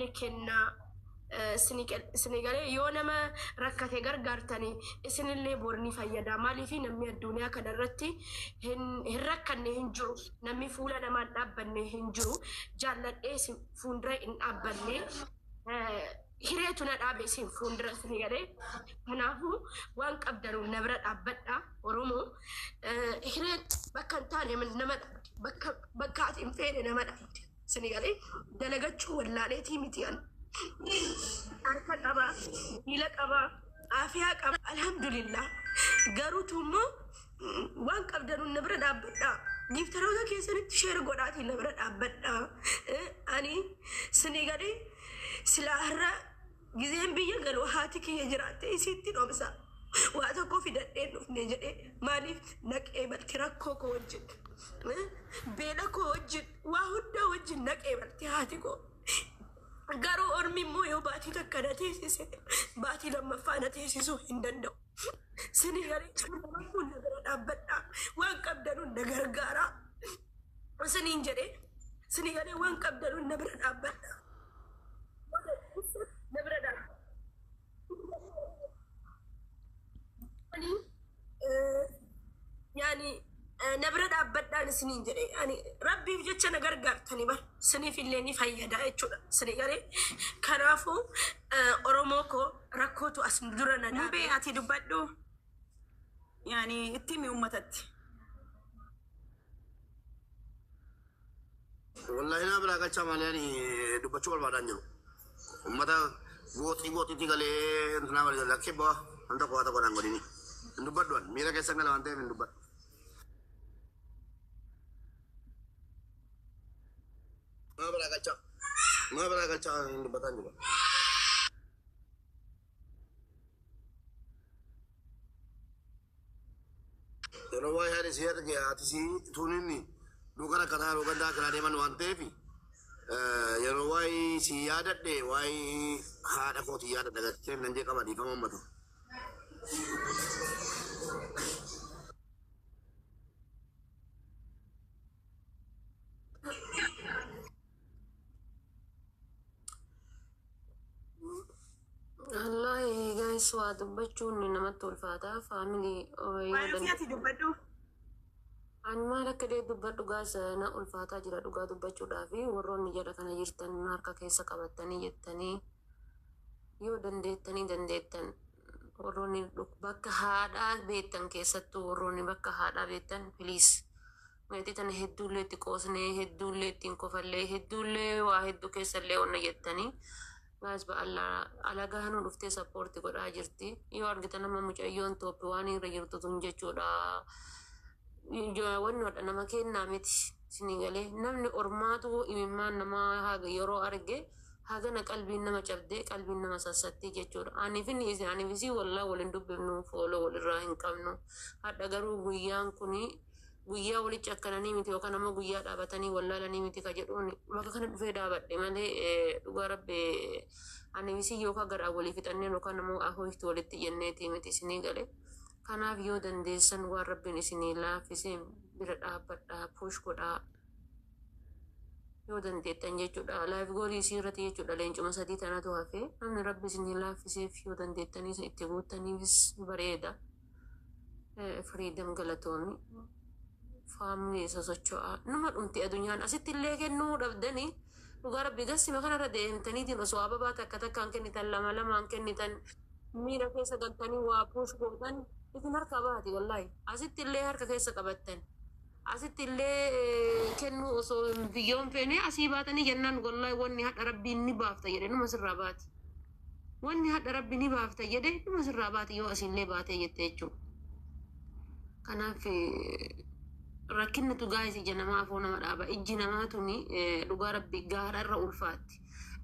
Namni kennaa isinii galee yoo nama rakkate gargaartanii isinillee bor ni fayyada. Maaliif namni addunyaa kana irratti hin rakkanne hin jiru. Namni fuula namaan dhaabbanne hin jiru. Jaalladhee isin fuuldura hin dhaabbanne. Hireetu na dhaabe isin fuuldura isinii galee. Kanaafuu waan qabdanuun na bira dhaabbadha Oromoo. Hireen bakka hin taane nama dhaabdi. Bakka ati hin feene nama dhaabdi. Isinii galee dalagachuu wallaaleetii miti ani. Harka qaba, miila qaba, aafiyaa qaba. Alhamdulillah. Garuutu immoo waan qabdanuun na bira dhaabbadha. Giiftaroota keessanitti share godhaatii na bira dhaabbadha. Ani isinii galee silaa har'a gizeen biyya galu haati kiyya jiraatte isiitti dhomsa. Waa tokko fidadheen dhufne jedhee maaliif naqee balti rakkoo koo wajjin, beela koo wajjin, waa hundaa wajjin naqee balti haati koo. Garuu ormi immoo yoo baatii takka na teessise baatii lammaffaa na teessisuu hin danda'u. Sini galee nama kun na bira dhaabbadhaa waan qabdanuun na gargaaraa. Siniin jedhee sini galee waan qabdanuun na bira dhaabbadhaa. Na bira dhaabbadhaa. Ani yaani na bira dhaabbadhaan isiniin jedhe ani rabbiif jecha na gargaartani bar isiniif illee ni fayyada jechuudha isinii galee. Kanaafuu Oromoo koo rakkootu as dura na dhaabe. Mubee ati dubbadhu. Yaani itti himi uummatatti. Wallahi naa biraa galchaa malee ani dubbachuu barbaadaan jiru. Uummata gooxii gooxiitti galee naa malee lakkee ba'a kan tokko waa tokko naan godhini. Hin dubbadhu ani miira keessan gala waan ta'eef hin dubbadhu. Naa biraa galchaa. Naa biraa galchaa hin dubbataan jiru. Yeroo waa'ee haadha isii arge haati isii tuuninni duuka rakkataa yeroo gandaa kiraa deeman waan ta'eef yeroo waa'ee isii yaadadhe waa'ee haadha kootii yaadadha gartee nan jee qaba dhiifama uummata. Wallahi guys waa dubbachuun namatti ulfaata. Family yoo Waan ofii ati dubbadhu. Ani maal akka dee dubbadhu guys na ulfaataa jira dhugaa dubbachuudhaaf. Warroonni jala kana jirtan harka keessa qabattanii jettanii yoo dandeettanii dandeettan warroonni bakka haadhaa beektan keessattuu warroonni bakka haadhaa beektan please meetii tana hedduullee itti qoosnee hedduullee ittiin kofallee hedduullee waa hedduu keessallee onna jettanii guys ba'allaa alagaa nu dhuftee support godhaa jirti. Yoo argitan amma mucayyoon tooppi waan irra jirtu tun jechuudha. Wanni hodha nama kennaa miti isinii galee namni ormaatu imimmaan namaa haga yeroo arge hagana qalbiin nama cabdee qalbiin nama sassatti jechuudha. Aniif inni isin aniif isii wallaa waliin dubbifnu fooloo walirraa hin qabnu. Hadha garuu guyyaan kuni guyyaa walitti cakkananii miti yookaan ammoo guyyaa dhaabatanii wallaalanii miti ka jedhuun bakka kana dhufee dhaabadhe malee dhugaa rabbi ani isii yookaan garaa walii fixannee yookaan ammoo ahooytu walitti jenneeti miti isinii galee. Kanaaf yoo dandeessan waan rabbiin isinii laaffisee bira dhaabbadhaa push godhaa yoo dandeettan jechuudha. Life goalii isii irratti jechuudha leencuma sadii tanatu hafee namni rabbi isinii laaffiseef yoo dandeettanii itti guuttaniifis bareeda. Freedom galatoomi. Family sosocho'aa. Numa dhumti addunyaan asitti illee kennuu dhabdanii dhugaa rabbi gassima kanarra deemtaniitiin osoo ababaa takka takkaan kennitan lama lamaan kennitan miira keessa galtanii waa push gootan isin harkaa baati wallaahi. Asitti illee harka keessa qabattan. Asitti illee kennuu osoo biyyoon feene asii baatanii jennaan wallaahi wanni hadha rabbiin ni baafta jedhe numa sirraa baati. Wanni hadha rabbi ni baafta jedhe numa sirraa baati yoo asiillee baatee jette jechuudha. Kanaaf rakkinnatu gaayis ija namaa afoo nama dhaaba. Ijji namaa tuni dhugaa rabbi gaara irra ulfaatti.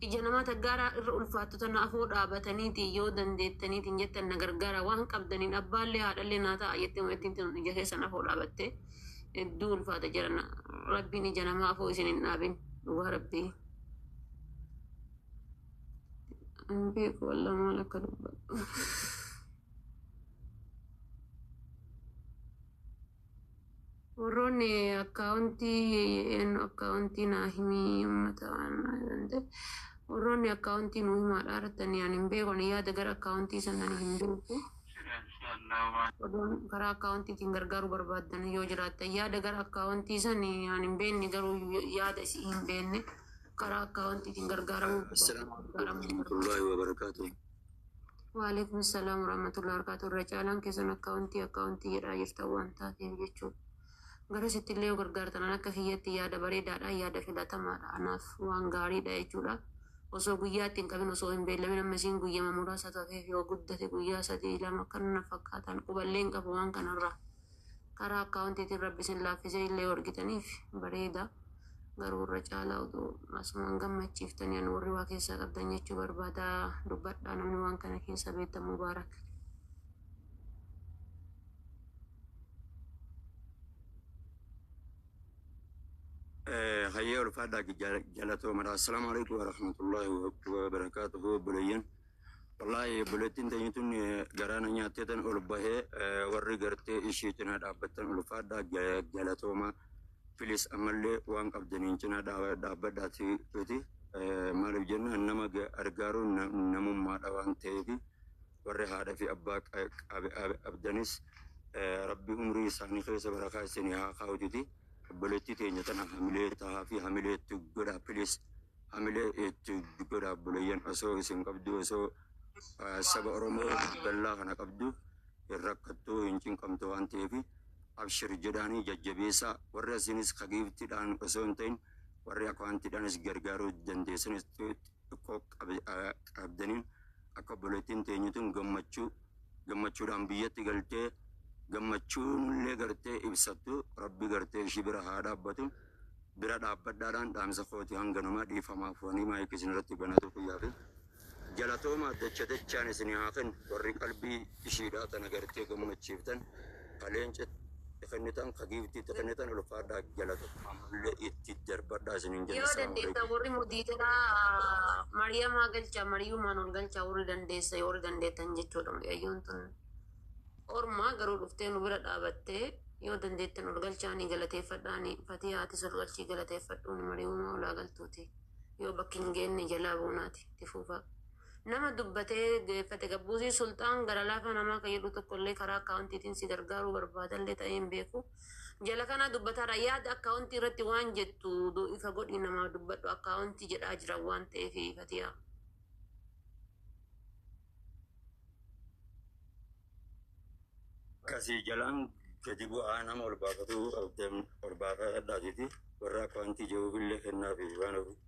Ija namaa ta gaara irra ulfaattu tana afoo dhaabataniiti yoo dandeettaniitiin jettan na gargaara waan qabdaniin abbaallee haadhallee naa ta'a jettee ittiin tun ija keessan afoo dhaabatte hedduu ulfaata jiran rabbiin ija namaa afoo isin hin dhaabin dhugaa rabbii. Hin beeku wallah maal akka dubbadhu. Warroonni akkaawuntii eenyu akkaawuntii naa himii uummata waan danda'e. Warroonni akkaawuntii nuu himaadha irrattanii ani hin beeku, ani yaada gara akkaawuntii sanaan hin beeku. Odoon karaa akkaawuntiitiin gargaaruu barbaaddan yoo jiraattan yaada gara akkaawuntii sanii ani hin beekne, garuu yaada isii hin beekne, karaa akkaawuntiitiin gargaaramuu السلام عليكم gargaaramuu ورحمة barbaaddan. الله وبركاته. Waalaikum salaam warahmatullahi wabarakatuh. Irra caalaan keessan akkaawuntii akkaawuntii jedhaa jirtan waan taateef jechuudha. Gara sitti illee yoo gargaartan an akka kiyyatti yaada bareedaadha, yaada filatamaadha. Anaaf waan gaariidha jechuudha. Osoo guyyaa itti hin qabin, osoo hin beellamin, amma isiin guyyama muraasa tafeef, yoo guddate guyyaa 3, 2 kan na fakkaatan, quballee hin qabu waan kanarraa. Karaa akkaawuntiitiin rabbi isin laaffisee illee yoo argitaniif bareeda. Garuu irra caalaa utuu asumaan gammachiiftanii ani warri waa keessaa qabdan jechuu barbaada, dubbadhaa namni waan kana keessa beektan. Mubaarak. Hayyee, ulfaadhaa, jalatoomadha. Assalaamu alaikum warahmatullahi wabarakaatuhu. Obboleeyyan. Wallaahi obboleettiin teenya tun garaana nyaattee tan ol bahee, warri gartee ishii cinaa dhaabbattan ulfaadhaa, galatooma. Please, ammallee waan qabdaniin cinaa dhaabbadhaati. Maaliif jennaan, nama gargaaruun namummaadha waan ta'eef, warri haadha fi abbaa qabdanis rabbi umrii isaanii keessa barakaa isinii haa kaa'ututi. Obboleettii teenya tana hamilee tahaa fi hamilee itti godhaa. Please, hamilee itti godhaa obboleeyyan. Osoo isin qabdu, osoo saba Oromoo bal'aa kana qabdu, hin rakkattuu, hin cinqamtu waan ta'eef, abshir jedhaanii jajjabeessaa. Warri asinis kagiiftiidhaan osoo hin ta'in, warri akkaawuntiidhaanis gargaaruu dandeessanis xiqqoo qabdaniin akka obboleettiin teenyu tun gammachuu gammachuudhaan biyyatti galtee gammachuunillee gartee ibsattu, rabbi gartee ishii bira haa dhaabbatu, bira dhaabbadhaadhaan dhaamsa kooti hanganumaa. Dhiifamaaf wanii maayik isin irratti banatu guyyaa fi galatooma dacha dachaan isin haa kennu warri qalbii ishiidhaa tana gartee gammachiiftan, kaleenca kennitan, kagiiftiitti kennitan, ulfaadhaa, galatooma, ammallee itti darbadhaa isiniin jenna. Yoo Assalaamu dandeessa alaikum. warri mudiiteraa Mariyamaa galchaa, Mariyumaan ol galchaa warri dandeessa, yoo warri dandeettan jechuudha. Mucayyoon tun ormaa garuu dhuftee nu bira dhaabattee, yoo dandeettan ol galchaanii galateeffadhaani. Fatii haatis ol galchii galateeffadhuuni, Mariyumaa olaa galtuuti. Yoo bakki hin geenne jalaa buunaati itti fuufaa. Nama dubbatee geeffate gabbuusii sulxaan gara laafa namaa kan jedhu tokkollee karaa akkaawuntiitiin si gargaaruu barbaadallee ta'ee hin beeku. Jala kanaa dubbataadha, yaada akkaawuntii irratti waan jettu ifa godhi, namaa dubbadhu, akkaawuntii jedhaa jira waan ta'eef, Fatiyaa. Akkasii jalaan gadi bu'aa nama ol baafatu ol baafadhaatiiti warra akkaawuntii jiruufillee kennaafi waan ofii.